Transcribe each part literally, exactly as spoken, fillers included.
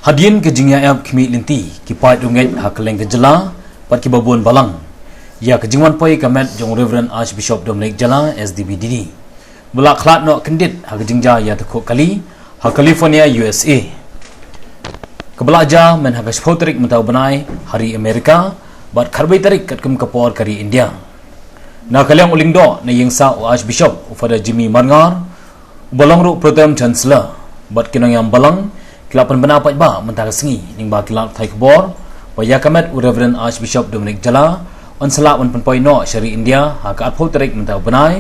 Hadien ka jingïaid khmih lynti, ki paid riew ngeit ha kylleng ka jylla bad kiba bun balang ïa ka jingwan poi ka met jong Reverend Archbishop Dominic Jala, S D B D D, ba la khlad noh kyndit ha ka jingjia ïatakhuh kali ha California, U S A, kaba la jia myn ha ka shiphew tarik mynta u bnai ha ri Amerika bad khatwei tarik katkum ka por ka ri India. Na ka liang u lyngdoh na ïingsah u Archbishop, u Father Jimmy Marngar, uba long ruh Pro Tem Chancellor, bad ki nongïalam balang ki la pynbna paidbah mynta ka sngi lyngba ki lad pathai khubor ba ïa ka met u Reverend Archbishop Dominic Jala yn sa lah ban pynpoi noh sha ri India ha ka arphew tarik mynta u bnai,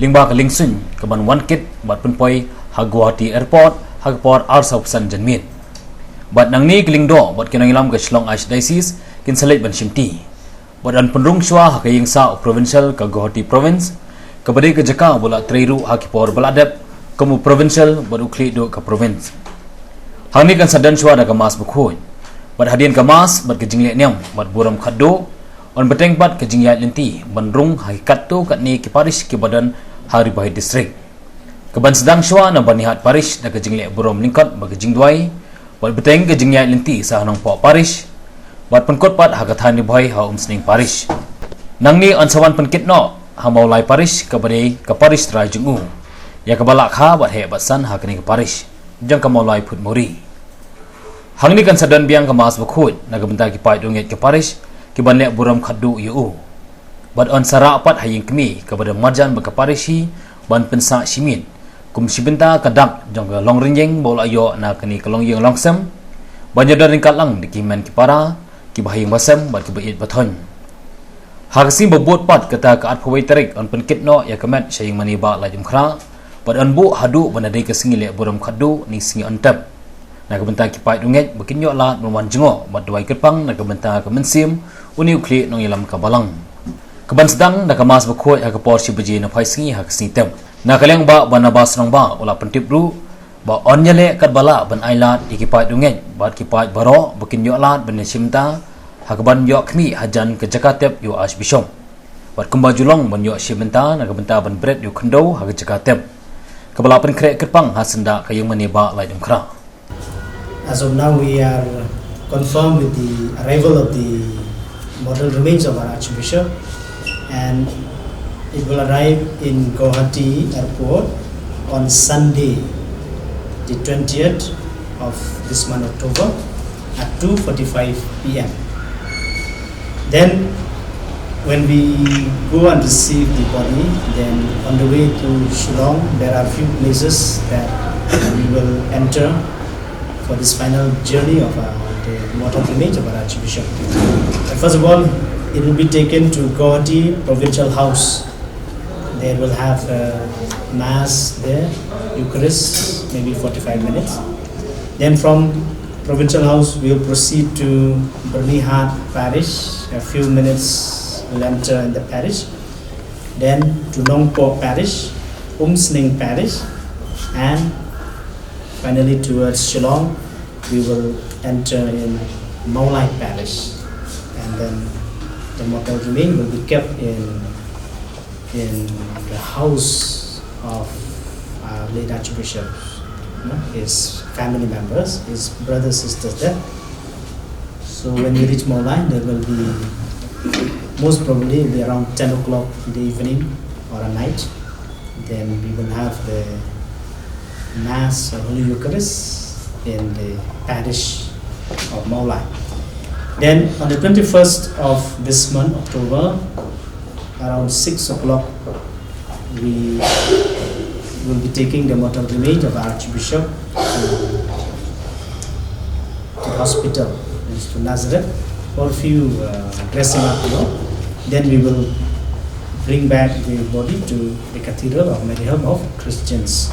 lyngba ka liengsuiñ kaban wan kit bad pynpoi ha Guwahati Airport ha ka por ar saw phew san janmiet. Bad nangne ka lyngdoh bad ki nongïalam ka Shillong Archdiocese kin sa leit ban shimti bad yn pynrung shuwa ha ka ïingsah u Provincial ka Guwahati Province, kaba dei ka jaka ba la trei ruh ha ki por ba la dep kum u Provincial bad u khlieh duh ka Province. Hangne kan sa don shuwa da ka Mass bakhuid, bad hadien ka Mass bad ka jingleh niam bad burom khatduh, yn bteng pat ka jingïaid lynti ban rung ha ki katto katne ki parish kiba don ha Ri Bhoi District. Kaban sdang shuwa na Byrnihat Parish da ka jingleh burom lyngkot bad ka jingduwai, bad bteng ka jingïaid lynti sa ha Nongpoh Parish, bad pynkut pat ha ka thaiñ Ri Bhoi ha Umsning Parish. Nangne yn sa wan pynkit noh ha Mawlai Parish, kaba dei ka parish trai jong u, ïa kaba la kha bad heh bad san ha kane ka parish jong ka Mawlai Phutmori. Hangne kan sa don biang ka Mass bakhuid na ka bynta ki paid riew ngeit ka parish kiban leh burom khatduh ïa u. Bad yn sa rah pat ha ïing kmie kaba don marjan bad ka parish hi ban pynsah shimet kum shi bynta ka dak jong ka longrynïeng ba u la ïoh na kane ka longïing longsem, ban ïadon ryngkat lang da ki hynmen ki para, kiba ha ïing ba sem bad kiba ïeit ba thoiñ. Ha ka sngi ba bud pat, kata ka arphew wei tarik, yn pynkit noh ïa ka met sha ïing mane Bah Laitumkhrah, bad yn buh haduh ba na dei ka sngi leh burom khatduh ne sngi yn tep. Na ka bynta ki paid riew ngeit ba kin ïoh lad ban wan jngoh bad duwai kyrpang na ka bynta ka mynsiem une u khlieh nongïalam ka balang. Kaban sdang da ka Mass bakhuid ha ka por shi baje na phai sngi ha ka sngi tep. Na ka liang Bah Barnabas Nongbah u la pyntip ruh ba yn ïaleh katba lah ban ailad ïa ki paid riew ngeit bad ki paid baroh ba kin ïoh lad ban ïashim bynta ha kaban ïoh khmih hajan ka jaka tep ïa u Archbishop, bad kumba ju long ban ïoh shim bynta na ka bynta ban bret ïa u khyndew ha ka jaka tep, kaba la pynkhreh kyrpang ha syndah ka ïing mane Bah Laitumkhrah. As of now, we are confirmed with the arrival of the mortal remains of our Archbishop, and it will arrive in Guwahati Airport on Sunday, the twentieth of this month, October, at two forty-five p m. Then, when we go and receive the body, then on the way to Shillong, there are few places that we will enter for this final journey of our, the mortal remains of our Archbishop. But first of all, it will be taken to Guwahati Provincial House. They will have a mass there, Eucharist, maybe forty-five minutes. Then from Provincial House, we will proceed to Byrnihat Parish. A few minutes will enter in the parish. Then to Nongpoh Parish, Umsning Parish, and finally towards Shillong, we will enter in Mawlai Parish. And then the mortal remain will be kept in in the house of our late Archbishop, you know, his family members, his brothers, sisters there. So when we reach Mawlai, there will be, most probably, will be around ten o'clock in the evening or a night. Then we will have the Mass or Holy Eucharist in the parish of Mawlai. Then on the twenty-first of this month, October, around six o'clock, we will be taking the mortal remains of Archbishop to, to hospital, that is to Nazareth, for a few, uh, dressing up, you know. Then we will bring back the body to the Cathedral of Mary Help of Christians.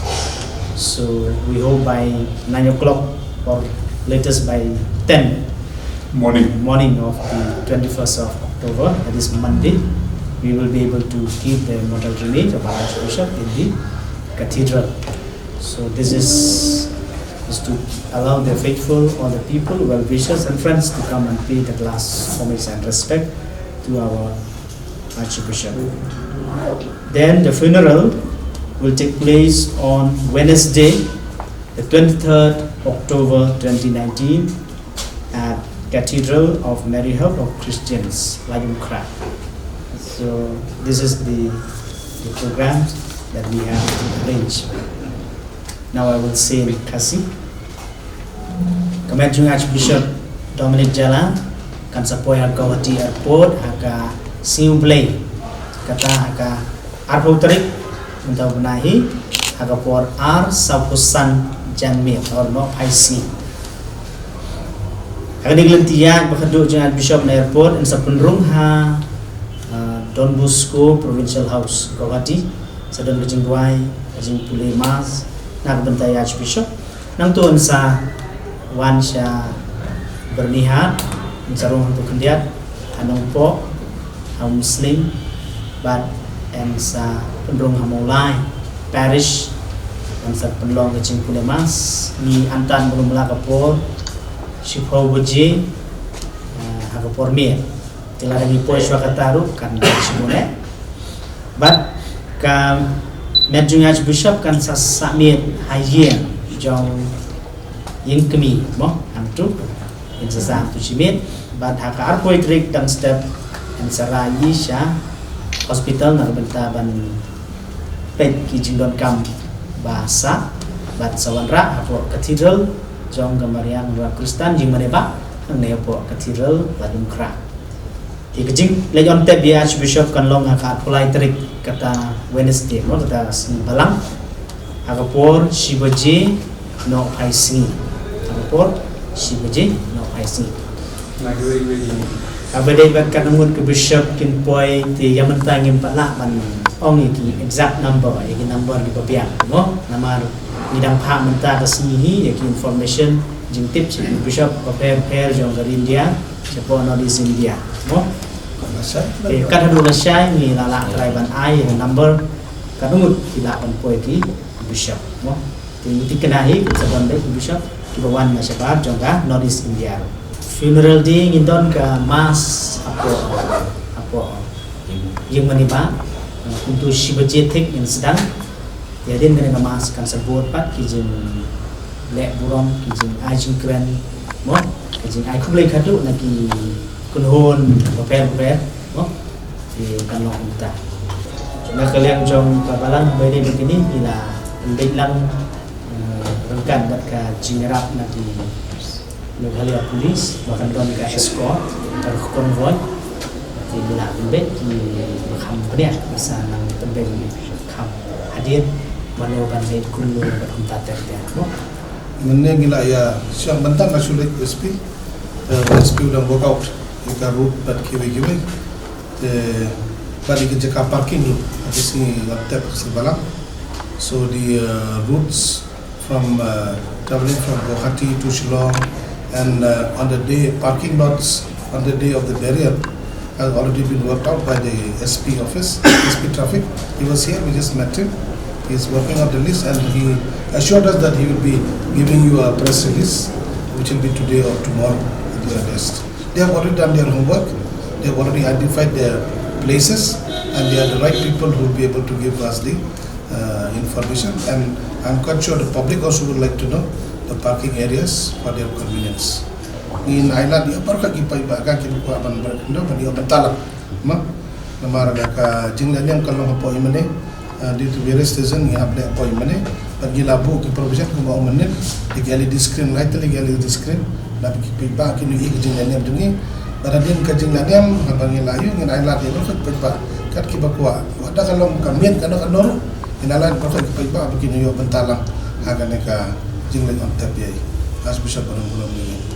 So we hope by nine o'clock or latest by ten morning, morning of the twenty-first of October, that is Monday, we will be able to keep the mortal remains of our Archbishop in the cathedral. So this is, is to allow the faithful, all the people, well wishers and friends to come and pay the last homage and respect to our Archbishop. Then the funeral will take place on Wednesday, the twenty-third October twenty nineteen at Cathedral of Mary Help of Christians, Laitumkhrah. So this is the, the program that we have arranged. Now I will say in Khasi. Ka met jong Archbishop Dominic Jala kan sa poi ha Guwahati Airport ha ka sngi U Blei, kata ha ka arphew tarik mynta u bnai hi, ha ka por ar sawphew san janmiet, or nohphai sngi. Ha kane ka lynti ïaid ba khatduh jong Archbishop na airport, yn sa pynrung ha, ah, Don Bosco Provincial House, Guwahati, sa don ka jingduwai, ka jingpule Mass na ka bynta ïa Archbishop. Nangta yn sa wan sha Byrnihat, yn sa rung hangto khyndiat ha Nongpoh, ha Umsning, bad yn sa pynrung ha Mawlai Parish, yn sa pynlong ka jingpule Mass. Ngi an tan ban ym lah ka por shiphew baje, eh, ha ka por miet. Te lada ngi poi shuwa kata ruh kan shibun eh. Bad ka met jong Archbishop kan sa sah miet ha ïing jong ïing kmie mo, hangto. Yn sa sah hangto shi miet. Bad ha ka arphew tarik dang step yn sa rai sha hospital na ka bynta ban peit ki jingdonkam ba sah, bad sa wanrah hapoh Cathedral jong ka Maria Kynrad Khristan, jingmane ba hangne hapoh Cathedral Laitumkhrah. Te ka jingleit on tep ïa Archbishop kan long ha ka arphew lai tarik, kata Wednesday mo, kata sngi Balang, ha ka por shi baje nohphai sngi. Ha ka por shi baje nohphai sngi. Haba dei ba katno ngut ki bishop kin poi, te ïa mynta ngim pat lah ban ong ïa ki exact number, ïa ki number kiba biang mo, namar ngi dang phah mynta ka sngi hi ïa ki information, jingtip sha ki bishop bapher bapher jong ka ri India, shapoh North East India mo. Te kat haduh lashai ngi la lah trai ban ai ïa ka number katno ngut ki lah ban poi ki bishop mo. Te ngi thikna hi kin sa don beit ki bishop kiba wan na shabar jong ka North East India. Funeral day ngin don ka Mass hapoh, hapoh ïingmane ba, kumto shi baje thik ngin sdang. Te hadien kane ka Mass kan sa bud pat ki jingleh burom, ki jingai jingkren mo, ki jingai khublei khadduh na ki kynhun bapher bapher mo. Te kan long kumta. Na ka liang jong ka Balang ba dei ba kine ngi la pynbeit lang, eh, ryngkat bad ka jingïarap na ki Meghalaya Police ba kan don ka escort, ka convoy. Te ngi la pynbeit kiba kham bniah, ba sa nang pynbeit kham hadien mano ban leit kumno bad kumta ter ter mo. Mynne ngi la ïa shong bynta, nga shu leit S P, eh, S P u dang work out ïa ka route bad kiwei kiwei. Te bad ïa ka jaka parking ruh, ha ka sngi la tep ka sngi Balang. So the, uh, routes from, uh, traveling from Guwahati to Shillong and, uh, on the day, parking lots on the day of the burial has already been worked out by the S P office, S P traffic. He was here, we just met him. He is working out the list and he assured us that he will be giving you a press release, which will be today or tomorrow at the earliest. They have already done their homework. They have already identified their places, and they are the right people who will be able to give us the, uh, information. And I'm quite sure the public also would like to know the parking areas for their convenience. Ngin ailad ïa baroh ki paidbah, ka ki kwah ban ber-, ban ïoh bynta lang. Ma, namar ka jingleh niam ka long hapoh ïingmane, uh, due to various reason ngi hap leh hapoh ïingmane. Bad ngi la buh ki provision kumba ong mynnin, da ki L E D screen, lai tylli ki L E D screen, da ki paidbah kin ïohi ka jingleh niam jong ngi. Bad hadien ka jingleh niam, haba ngi la ïoh, ngin ailad ïa baroh ki paidbah, kat kiba kwah, wat la ka long ka miet kano kano ruh, ngin ailad ïa baroh ki paidbah ba kin ïoh bynta lang ha kane ka jingleit on tep ïa i Archbishop ba nongburom jong ngi.